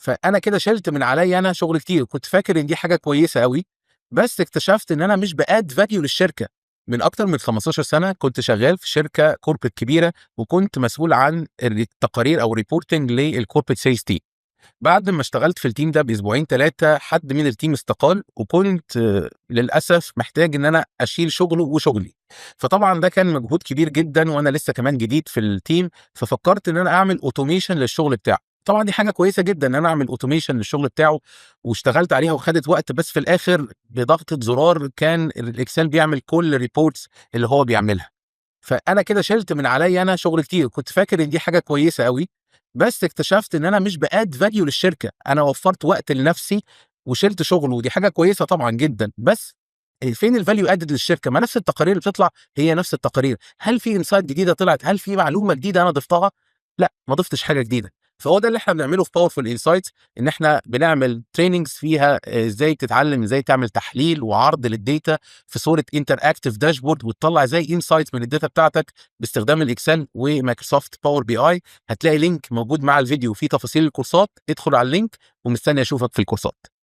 فانا كده شلت من عليا انا شغل كتير. كنت فاكر ان دي حاجة كويسة قوي، بس اكتشفت ان انا مش ب add value للشركه. من اكتر من 15 سنة كنت شغال في شركة corporate كبيره، وكنت مسؤول عن التقارير او reporting لل corporate sales team. بعد ما اشتغلت في ال team ده باسبوعين ثلاثه، حد من ال team استقال، وكنت للاسف محتاج ان انا اشيل شغله وشغلي. فطبعا ده كان مجهود كبير جدا، وانا لسه كمان جديد في ال team. ففكرت ان انا اعمل automation للشغل بتاعه. طبعا دي حاجة كويسة جدا ان انا اعمل automation للشغل بتاعه، واشتغلت عليها وخدت وقت، بس في الاخر بضغطه زرار كان ال Excel بيعمل كل ال reports اللي هو بيعملها. فانا كده شلت من عليا انا شغل كتير. كنت فاكر ان دي حاجة كويسة قوي، بس اكتشفت ان انا مش ب add value للشركه. انا وفرت وقت لنفسي وشلت شغل، ودي حاجة كويسة طبعا جدا، بس فين ال value added للشركه؟ ما نفس التقارير اللي بتطلع هي نفس التقارير. هل في insight جديدة طلعت؟ هل في معلومة جديدة انا ضفتها؟ لا، ما ضفتش حاجة جديده. فهو ده اللي احنا بنعمله في Powerful Insights، ان احنا بنعمل trainings فيها ازاي تتعلم ازاي تعمل تحليل وعرض لل data في صوره interactive dashboard، وتطلع ازاي insights من ال data بتاعتك باستخدام ال Excel و Microsoft Power BI. هتلاقي link موجود مع الفيديو فيه تفاصيل الكورسات، ادخل على ال link، ومستني اشوفك في الكورسات.